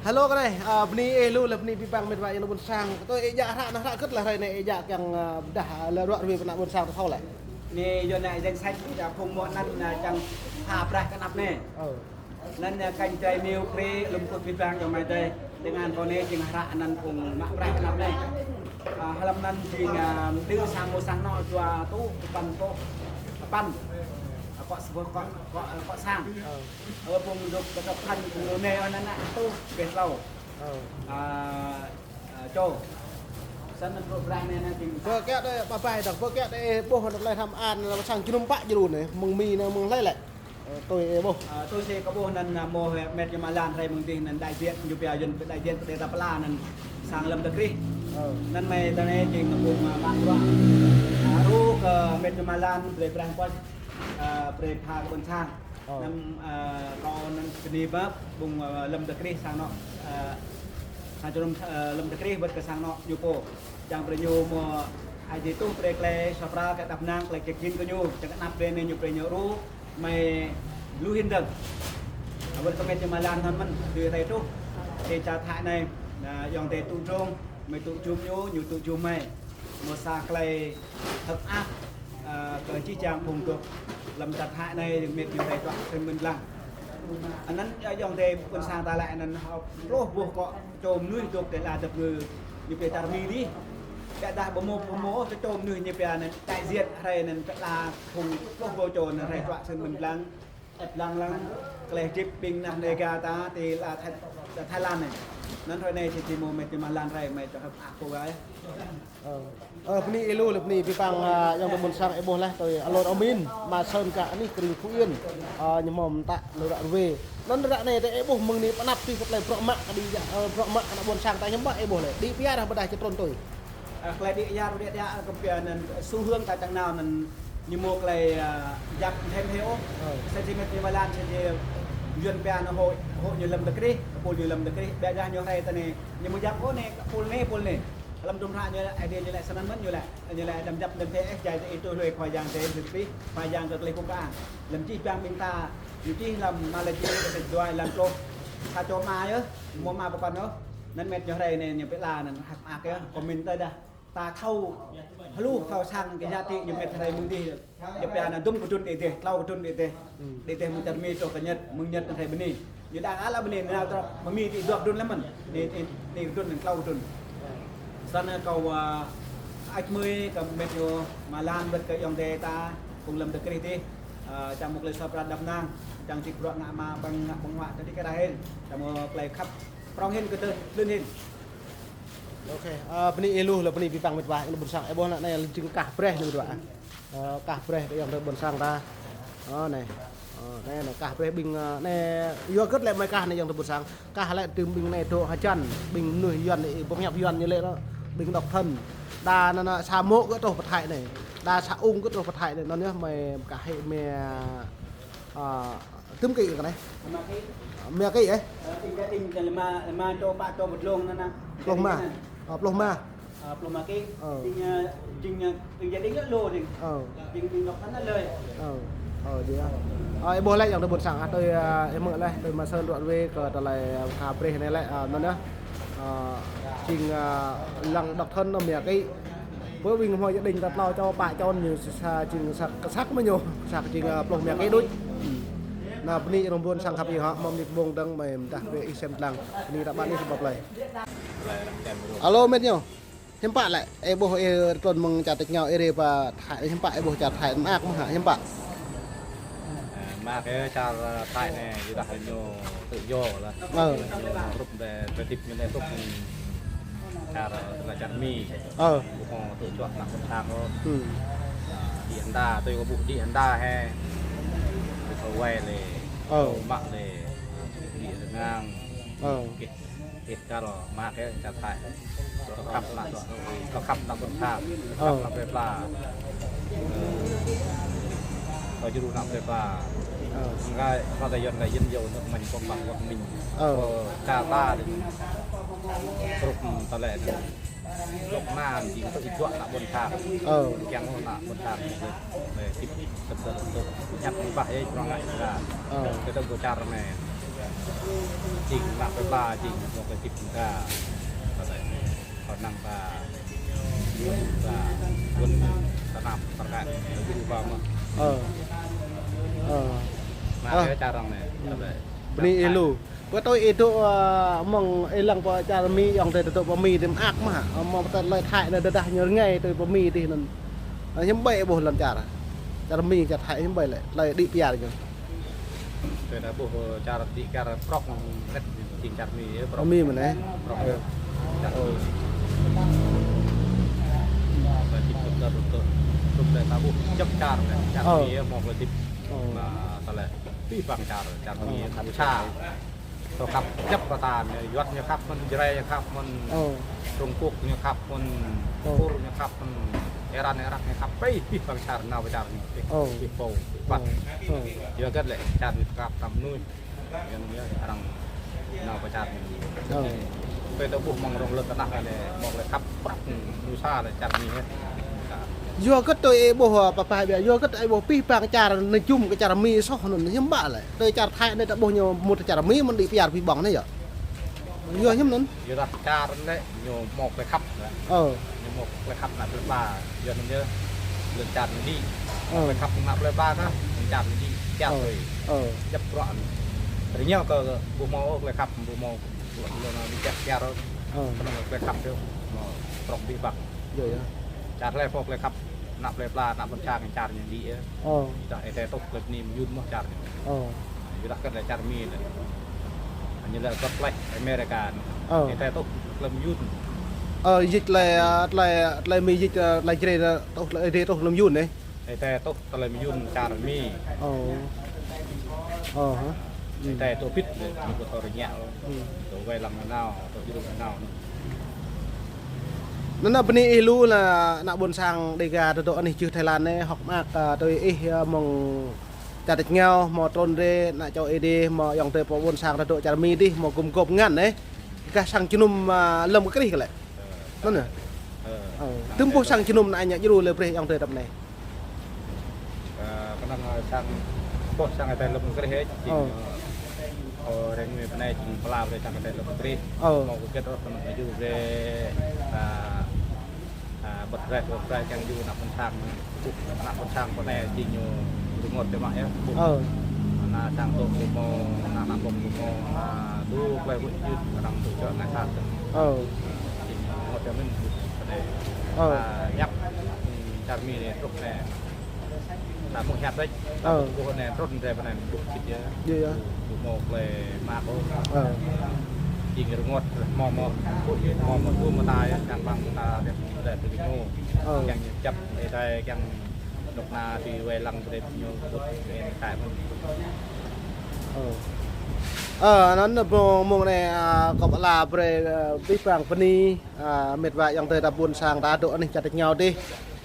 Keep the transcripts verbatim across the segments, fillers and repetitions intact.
Hello kơ anai, ơ, bơni ih lu, lĕ bơni abih bang met wa ayŏng adơi ƀôn sang. Tui ih djă hră, anai hră hơgĕt lĕ hrơi anai ih djă kiăng, ơ, pơdah, ơ, lĕ ruă ruê pơ anăp ƀôn sang ta thâo lĕ. Anai yua anai danh sách, ơ, phung mơ̆ anăn, ơ, čang pha braih kơ anăp anai. Ơ. Anăn, ơ, kanh dai miu pre lŭm kŭt abih bang yua mai dai. Tơngan kâo anai jing hră anăn phung mă braih kơ anăp anai. Ơ, hlăm anăn jing, ơ, đưm sang mơ̆ sang anŏ dua rơtuh dua păn pluh dua păn. Ơ, kŏ sa boh, kŏ, kŏ, ơ, kŏ sang. Ơ. Ơ, phung dŏ kơ tŏk than phung lu anai, ơ, anăn ană rơtuh pĕ tlâo. Ơ. Ơ, ơ, čô. Snăn anăn program anai anăn jing. Bơ kiăng đơi ƀă ƀai dơ̆ng, bơ kiăng đơi ƀuh anăn tơlơi hrăm an, anăn sang jơnum pă jơnum anai, mơ̆ng Mi anăn mơ̆ng hlơi lĕ. Ơ, tui ih ƀuh. Ơ, tui si kâo ƀuh anăn, ơ, mơ̆ met ñu mă lan hrơi mơ̆ng dih anăn đại diện, ñu pia yuăn đại diện pơ đê ta pla anăn sang Lâm Dăk Krih. Ơ. Anăn mai ta anai jing phung, ơ, mă bruă. Ơ, rŭ kơ met ñu mă lan brơi braih pơ̆t, ơ, brơi pha kơ ƀôn sang. Ơ. Anăn, ơ, kâo anăn bơni mơ̆ phung, ơ, Lâm Dăk Krih sang anŏ, ơ, sang jơnum, ơ, Lâm Dăk Krih wơ̆t kơ sang anŏ ñu pô. Čang brơi ñu mơ̆ ai tiê tuh brơi tơlơi sơpra kơ đăp năng tơlơi kơ jing kơ ñu, čang kơ anăp brơi anai ñu brơi ñu rŭ, mai lu hĭn dơ̆ng. Wơ̆t kơ met ñu mă lan anăn mơ̆n, tui ih truh. Tơ čar Thái anai, anăn ayŏng adơi tŭ drông, mai tŭ jum ñu, ñu tŭ jum mai. Mơ̆ sa tơlơi hơ̆k mơak, ơ, kơ jih jang phung dŏ lăm čar Thái anai, met ñu rai čuă sơnăn mơ̆n lăng. Anăn, ơ, ayŏng adơi ƀôn sang ta lĕ anăn, ơ, pluh boh kŏ čô mơnuih dŏ tơlơi dăp ngư ñu pia čar Mi dih. Biă dah ƀu mơ̆, ƀu mơ̆, čô mơnuih ñu pia anăn đại diện hrơi anăn pĕ la phung pluh boh čô anăn rai čuă sơnăn mơ̆n lăng. Ĕp lăng lăng, tơlơi hơdip ƀing ană Đêga ta, ti la Thái, Thái Lan anai. Anăn hrơi anai či či mơ̆ met ñu mă lan hrơi mai čang hơ̆k mơak kơ gai. Ơ. Ơ, bơni ih lu, lĕ bơni abih bang, ơ, ayŏng adơi ƀôn sang ih ƀuh lĕ, tui alun amin, mă sơ̆n kơ anih krĭng Phú Yên, ơ, ñu mơ̆ mơta lĕ ruă ruê. Anăn ruă anai tơ ih ƀuh mơ̆ng anai pơ anăp tui kơ tơlơi bruă mă kơ đĭ djă, ơ, bruă mă kơ anăp ƀôn sang ta hiư̆m pă ih ƀuh lĕ. Đĭ pia dah ƀơdah čơtrôn tui. Ơ, tơlơi đĭ yar đĭ đă kơ pia anăn xu hướng ta čang nao anăn ñu mơ̆ tơlơi, ơ, djăp mơ̆n hĕ ôh. Ơ. Sa čô met ñu mă lan sa čô yuăn pia anăn hŏ, hŏ ñu Lâm Dăk Krih, kơ pôl ñu Lâm Dăk Krih. Biă dah ñu hrơi ta anai, ñu mơ̆ djăp ôh anai, kơ pôl anai, pôl anai. Hlăm tŭm hră ñu lĕ, Aê Diê ñu lĕ sơnăn mơ̆n ñu lĕ. Ñu lĕ đăm djăp đăm phe eh, jai tơ ih tui hlue Khua Yang tơ ih tui pih, Khua Yang kơ tơlơi kŭk kơang. Hlăm jih bang ƀing ta, ñu čih hlăm Malaki, kơtĕk dua, hlăm pluh sa čô ama yơh, mơ̆ ama pơkŏn yơh. Anăn met ñu hrơi anai ñu pĕ la anăn hơ̆k mơak yơh, kâo mĭn tơdah. Ta thâo hluh, thâo săng kơ yă ti ñu met hrơi mơ̆ng dih. Ñu pia anăn dŭm kơdŭn đĭ dêh, tlâo kơdŭn đĭ dêh. Đĭ dêh mơ̆ng čar Mi truh kơ Nhật, mơ̆ng Nhật anăn hrơi bơni. Ñu đa ala bơni, nao truh mơ̆ Mi ti dua kơdŭn lăm mơ̆n. Anai, anai, anai kơdŭn anăn tlâo kơdŭn. Snăn kâo, ơ, ăč mơi kơ met ñu mă lan wơ̆t kơ ayŏng adơi ta, phung Lâm Dăk Krih dih. Ơ, čang mơ̆ tơlơi sơpra đăp năng, čang čih bruă ngă mă ƀơ̆ng ngă ƀơ̆ng huă tơ đĭ kơ dah hĭn. Čang mơ̆ tơlơi khăp prŏng hĭn kơ tơ, lun hĭn. Ôkê, ơ, bơni ih lu, lĕ bơni abih bang met wa, ih lu ƀôn sang, ih ƀuh anăn anai jing kah braih anăn met wa. Ơ, kah braih kơ ayŏng adơi ƀôn sang ta. Ơ, anai. Ơ, anai, anai kah braih ƀing, ơ, anai, yua hơgĕt lĕ mai kah anai ayŏng adơi ƀôn sang. Kah lĕ tơm ƀing anai dŏ hơjăn, ƀing mơnuih yuăn anai, ƀơ̆ng hiăp yuăn ñu lĕ, ƀing độc thân. Đa anăn, anăn sa mô̆ kơ truh pơ Thái anai. Đa sa ung kơ truh pơ Thái anai. Anăn yơh mai kah hĭ mai, ơ, tơm kơ anai. Mia kơ, ơ? Ơ, ƀing ta ƀing ta lima, lima čô, pă čô pơdlông anăn, anăn. Pluh ma. Ơ, pluh ma. Ơ, pluh ma kơ. Ơ. Ƀing, ơ, ƀing, ơ, ƀing gia đình lơ lô ƀing. Ơ. Ƀing, ƀing độc thân lơi. Ơ. Ơ, djơ̆. Ơ, ih ƀuh lĕ ayŏng adơi ƀôn sang, ơ, tui, ơ, ih mơ̆ lĕ, tui mă sơ̆n ruă ruê kơ tơlơi, ơ, kah braih anai lĕ, ơ, anăn yơh. Ơ, jing, ơ, lăng độc thân anăn mia kơ. Bơ ƀing hmâo gia đình ta tlâo čô pă čô ñu sa, sa jing sa, sa mơ̆ ñu, sa jing, ơ, pluh mia kơ đôč. Anăn bơni ayŏng adơi ƀôn sang khăp ih hŏ, mơ̆ mơnit mông dơ̆ng mai mơ̆ dah brơi ih sem lăng. Bơni ta ƀă anai sa ƀă plơi. Alo met ñu. Hiư̆m pă lĕ, ih ƀuh ih trŭn mơ̆ng čar tač rơngiao ih rai pơ Thái, hiư̆m pă ih ƀuh čar Thái mơak mơ̆ hă, hiư̆m pă? Ơ, mơak kơ čar Thái anai, yua dah ñu tŭ yua lah. Ơ. Ñu rup đe, tơdip ñu anai rup čar, čar Mi. Ơ. Ƀu hmâo tŭ čuă anăp ƀôn sang ôh. Hmm. Ơ, đĭ hơnda, tui kơ ƀuh đĭ hơnda hĕ. Tui kơ wai lĕ. Ơ. Mă lĕ. Đĭ rơngang. Ơ. Kơ Ih kơ mă kơ čar Thái. Kơ khăp anăp, kơ khăp anăp ƀôn sang. Ơ. Khăp anăp plơi pla. Kơ djru anăp plơi pla. Ơ. Ngă, ngă kơ yuăn kơ yuăn yua anŭn mơ̆n kơ păng wơ̆t mơ̆n. Ơ. Kơ čar ta dih. Krup ta lĕ anŭn. Dŏ anăn jing tŭ ih čuă anăp ƀôn sang. Ơ. Kiăng anăp ƀôn sang. Lĕ tip tep tep tep. Ñăt mơ̆ bah yơh prong ngă ta. Ơ. Kơ tơ̆ng kơ čar anai. Jing ană plơi pla, jing mơ̆ng kơ tip ta. Kơ ană ta, kơ ană ta, kơ ană ta, kơ ană ta, kơ ană ta. Ơ. Ơ. Ană ta čar arăng anai. Bơni ih lu. Kơ tui ih dŏ, ơ, mơ̆ng ih lăng pơ čar Mi, ayŏng adơi dŏ pơ Mi dih mơak mơ̆ hă. Mơ̆ng pơtă tơlơi Thái anai tơdah ñu rơngai tui pơ Mi dih anŭn. Hiư̆m ƀai ƀuh lŏn čar. Čar Mi, čar Thái hiư̆m ƀai lĕ, tơlơi đĭ pơyar ñu. Tui ta ƀuh čar đĭ pơyar prŏk, jing čar Mi yơh, prŏk. Mi mơ̆n anai. Prŏk yơh. Čar Mi. Tui ta ƀuh djŏp čar, čar Mi yơh, mơ̆ng tơlơi đĭ. Mă tơlơi abih bang čar, čar Mi yơh, khăp sa. Tơ khăp djŏp kơ ta, Yuan ñu khăp mơ̆n, Jrai ñu khăp mơ̆n, Trung Quốc ñu khăp mơ̆n, Kur ñu khăp mơ̆n, Iran, Irak ñu khăp, abih bang čar nao pơ čar ñu, abih pô, abih bang. Yua hơget lĕ čar ñu khăp tơm mơnuih. Yua anŭn yơh arăng nao pơ čar ñu. Tui ta ƀuh mơ̆ng rŏng lŏn tơnah anai, mơ̆ng tơlơi khăp prăk ñu sa lĕ čar Mi yơh. Yua hơget tui ih ƀuh, ơ, pơpă biă, yua hơget ih ƀuh abih bang čar anai jum kơ čar Mi soh anŭn, hiư̆m ƀă lĕ. Tui čar Thái anai ta ƀuh ñu mŭt čar Mi mơ̆n đĭ pơyar abih bang anai yơh. Yua hiư̆m anŭn? Yua dah čar anai ñu mơ̆ng tơlơi khăp. Ơ. Ñu mơ̆ng tơlơi khăp ană plơi pla, yua anŭn yơh lŏn čar ñu đĭ. Ơ. Tơlơi khăp ană plơi pla kah, lŏn čar ñu đĭ, kiăo tui. Ơ. Djŏp bruă anŭn. Rơngiao kơ ƀu mơ̆ng tơlơi khăp, ƀu mơ̆ng lŏn, lŏn anai kiăo kiăo. Ơ. Kơnơ̆ng tơlơi khăp yơh, mơ̆ng prŏk abih bang. Yơh, yơh. Čar hlơi pô tơlơi khăp, ană plơi pla, ană ƀôn sang, čar ñu đĭ yơh. Ơ. Dah ih tui tŭ tơlơi bơni mơyun mơ̆ čar ñu. Ơ. Yua dah kơ tơlơi čar Mi anai. Ñu lĕ kơ tơlơi Amerika anai. Ơ. Ih tui tŭ tơlơi mơyun. Ơ, dịch tơlơi, ơ, tơlơi, tơlơi Mi dịch, ơ, tơlơi Jrai anai tŭ tơlơi, ih tui tŭ tơlơi mơyun anai. Ih tui tŭ tơlơi mơyun čar Mi. Ơ. Ơ, hă? Ih tui tŭ bĭt anai, ñu kơ tơlơi rơngiao. Tŭ wai lăng nao, tŭ djru nao. Anŭn bơni ih lu lĕ ană ƀôn sang Đêga dŏ anih čư̆ Thái Lan anai, hơ̆k mơak, ơ, tui ih, ơ, mơ̆ng čar tač rơngiao, hmâo trŭn rai, ană čô ih dih, hmâo ayŏng adơi pô ƀôn sang dŏ čar Mi dih, hmâo gum gôp ngăn anai. Gah sang jơnum, ơ, lơ̆m kơ krih kơ lĕ. Anŭn yơh. Ơ. Ơ. Tơm ƀuh sang jơnum anai ñu djru lĕ brơi ayŏng adơi tơm anai. Ơ, kơnơ̆ng, ơ, sang, ƀuh sang ih tui lơ̆m kơ krih, ơ, jing, ơ, rơngai pơ anai jing pơala brơi sang ih tui lơ̆m kơ krih. Ơ. Hmâo kơ hơget ôh kơnơ̆ng djru brơi, ơ, ơ, bơ̆t brơi, bơ̆t brơi kiăng djru ană ƀôn sang, ƀuh ană ƀôn sang pơ anai jing ñu rơngot biă mă yơh. Ƀuh. Ơ. Ană sang tŏ ƀu hmâo, ană ƀôn ƀu hmâo, ană dŏ tơlơi huĭ hyưt, arăng dŏ čŏ anai sat. Ơ. Jing rơngot biă mă pơ anai. Ơ. Ơ, yap, čar Mi anai truh anai. Ta mơ̆ng hiăp đôč. Ơ. Ƀuh anai, trŭn rai pơ anai, ƀuh sĭt yơh. Yơh, yơh. Ƀu hmâo tơlơi mơak ôh. Ơ. Jing rơngot, hmâo mơ̆, ƀuh jing hmâo mơ̆, ƀuh mơta yơh, čang ƀăng mơta, ƀiă rai pơ lưng ngô. Ơ. Kiăng ñu čăp, ih tui kiăng dŏ anai, tui wai lăng brơi ñu, ƀuh, ih tui mơ̆n. Ơ. Ơ, anŭn mơ̆ng, mơ̆ng anai, ơ, kâo pơala brơi, ơ, abih bang bơni, ơ, mĕt wa ayŏng adơi ta ƀôn sang ta dŏ anih čar tač rơngiao dih,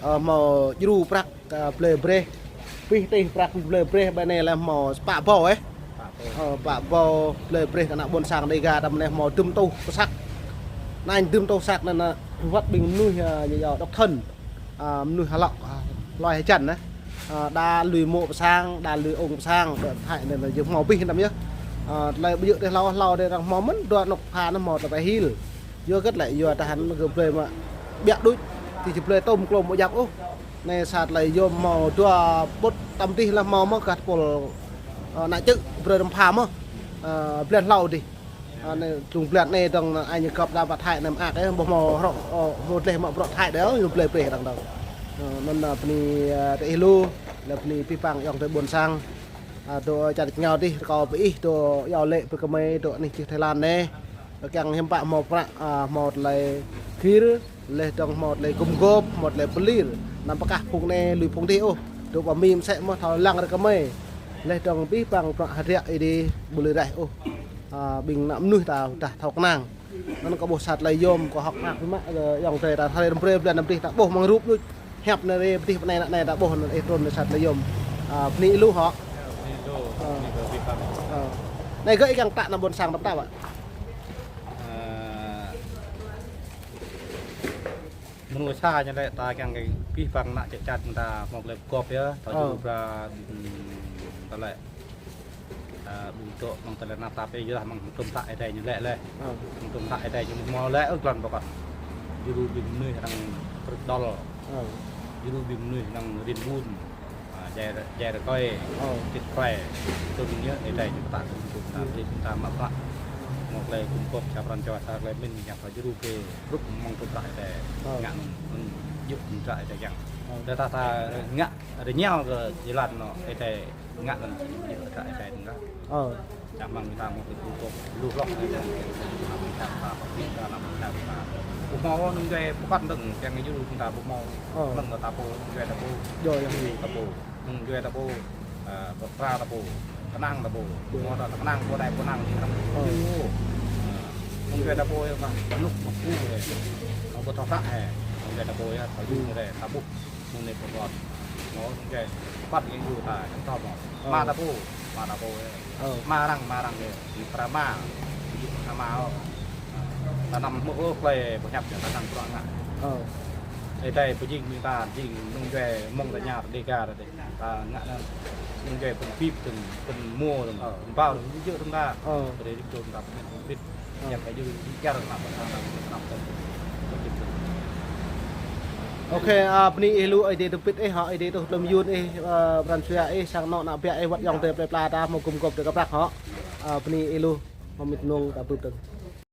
ơ, hmâo djru prăk ơ, blơi brơi. Abih tih prăk blơi brơi, ƀơi anai lĕ hmâo sapă ƀâo, ơ. Sapă ƀâo. Ơ, sapă ƀâo blơi brơi kơ ană ƀôn sang Đêga ta mơ̆n anai hmâo dŭm rơtuh pơsăk. Anai dŭm rơtuh pơsăk anŭn, ơ, wơ̆t ƀing mơnuih, ơ, ñu yua độc thân. Ơ, mơnuih hơlŏk, ơ, hloi hơjăn, ơ. Ơ, đa lui mô̆ pơ sang, đa lui ung pơ sang, đa thai anŭn, anŭn yơh hmâo abih anŭn yơh. Ơ, tơlơi ƀu djơ̆ tơlơi hlâo, hlâo dih arăng hmâo mơ̆n, dua anŏ pha anŭn hmâo tơlơi pơhil. Yua hơget lĕ, yua tahan kơ blơi mă ƀiă đôč, či či blơi tŏm klôm ƀu djăp ôh. Anai sa tơlơi yôm hmâo dua ƀut tơm dih lĕ hmâo mơ̆ gah tơpul, ơ, ană čư̆ brơi rơ̆m pha mơ̆, ơ, blan hlâo dih. Ơ, anai dlung blan anai dơ̆ng anai ñu gŏp đa pơ Thái anai mơak, ơ, ƀu hmâo hrŏ, ơ, hmâo dleh mă bruă Thái đơi, ñu blơi brơi dơ̆ng dơ̆ng. Ơ, anŭn, ơ, bơni, ơ, tơ ih lu, lĕ bơni abih bang ayŏng adơi ƀôn sang. Ơ, dŏ čar tač rơngiao dih, rơkâo pơ ih dŏ iâu laĭ pơ gơmơi dŏ anih čư̆ Thái Lan anai. Kiăng hiư̆m pă hmâo prăk, ơ, hmâo tơlơi gir, laih dơ̆ng hmâo tơlơi gum gôp, hmâo tơlơi pơlir, anăm pơkah phung anai lui phung dih ôh. Dŏ pơ Mi mơsĕ mơ̆ thâo lăng rơkâo mơi. Laih dơ̆ng abih bang bruă hơdră ih dih ƀu lui raih ôh. Ơ, ƀing ană mơnuih ta dah thâo kơnang. Anŭn kâo ƀuh sa tơlơi yôm, kâo hơ̆k mơak biă mă, ơ, ayŏng adơi ta hrơi rơm brơi blan rơm dih ta ƀuh mơ̆ng rup đôč. Hiăp anai rai pơ dih pơ anai ană anai ta ƀuh anŭn ih trŭn anai sa tơlơi yôm. Ơ, bơni ih lu hŏ. Ơ. Ơ. Anai gơ̆ ih kiăng pơtă ană ƀôn sang tơpă tơpă. Ơ, mơnuih sa ñu lĕ ta kiăng kơ abih bang ană čư̆ čan ta hmâo tơlơi pơgop yơh, ta djru pơbra, ưm, tơlơi, ơ, Ƀing dŏ mơ̆ng tơlơi năp tap yơh, mơ̆ng tơm tăk Ơi Adai ñu lĕ lĕ. Mơ̆ng tơm tăk Ơi Adai ñu mơ̆ lĕ, ơ, glăn pơkŏn. Juru ƀing mơnuih arăng prơk đôl. Juru ƀing mơnuih arăng rin ƀun. Jai, jai rơkơi. Kit prai. Tơm ñu Ơi Adai ñu pơtă tơm tơm ta, ƀing ta mă prăk. Mơ̆ tơlơi kŭm kŏp sa pran jua sa tơlơi mĭn ñu pơjuru kơ rup mơ̆ng tơm tăk Ơi Adai. Ngă anŭn, anŭn yua tơm tăk Ơi Adai kiăng. Tơdah ta ngă rơñao kơ jơlan anŭn Ơi Adai ngă anŭn yua tơm tăk Ơi Adai anŭn. Ơ. Čang mơ̆ng ƀing ta mơ̆ ƀing ta lu hloh ƀing ta, ƀing ta, ƀing ta. Ƀu hmâo nŭn djuai pơkŏn dơ̆ng, kiăng yua ƀing ta ƀu hmâo. Nŭn ta pô, nŭn djuai ta pô. Yơh, yơh. Nŭn ta pô. Nŭn djuai ta pô. Ơ, pơkra ta pô. Kơnang ta pô. Yơh. Hmâo ta kơnang pô đai pô năng ƀing ta pô. Ơ. Nŭn djuai ta pô yơh, mơnuih mă pô yơh. Mă pô thâo hră yơh. Nŭn djuai ta pô yơh, ta yua yơh, ta ƀuh. Mơ̆ng anai pơkŏn. Mơ̆ nŭn djuai pơkŏn yua ta, čang tơm mơ̆. Ơ. Mă ta pô, mă ta pô yơh. Ơ. Mă arăng, mă arăng yơh. Ƀing prama. Ƀing prama ôh. Ta anăm hmư̆ ôh tơlơi pơhiăp yơh, ta anăm bruă ngă. Ơ. Ơi Adai pơjing ƀing ta, jing nŭn djuai mơ̆ng ta ñar Dega ta dêh. Ta ngă anŭn nŭn djuai pơ̆n pip dơ̆ng, pơ̆n mô dơ̆ng, pơ̆n bao dơ̆ng, jơ̆ dơ̆ng ta. Ơ. Ƀơi anai dơ̆ng ta pơmĭn pơ̆n pip. Yang kơ jing ding kiar ta pơ̆n ta pơ̆n ta pơ̆n pip dơ̆ng. Ôkê, a, bơni ih lu Ơi Adai tơpit ih, hŏ, Ơi Adai tuh tơlơi mơyun ih, a, pran jua ih, sang anŏ ană ƀă ih, wơ̆t ayŏng adơi plơi pla ta, hmâo gum gôp dơ̆ng kơ prăk hŏ. A, bơni ih lu, hmâo mĭt nŭng ta bưp dơ̆ng.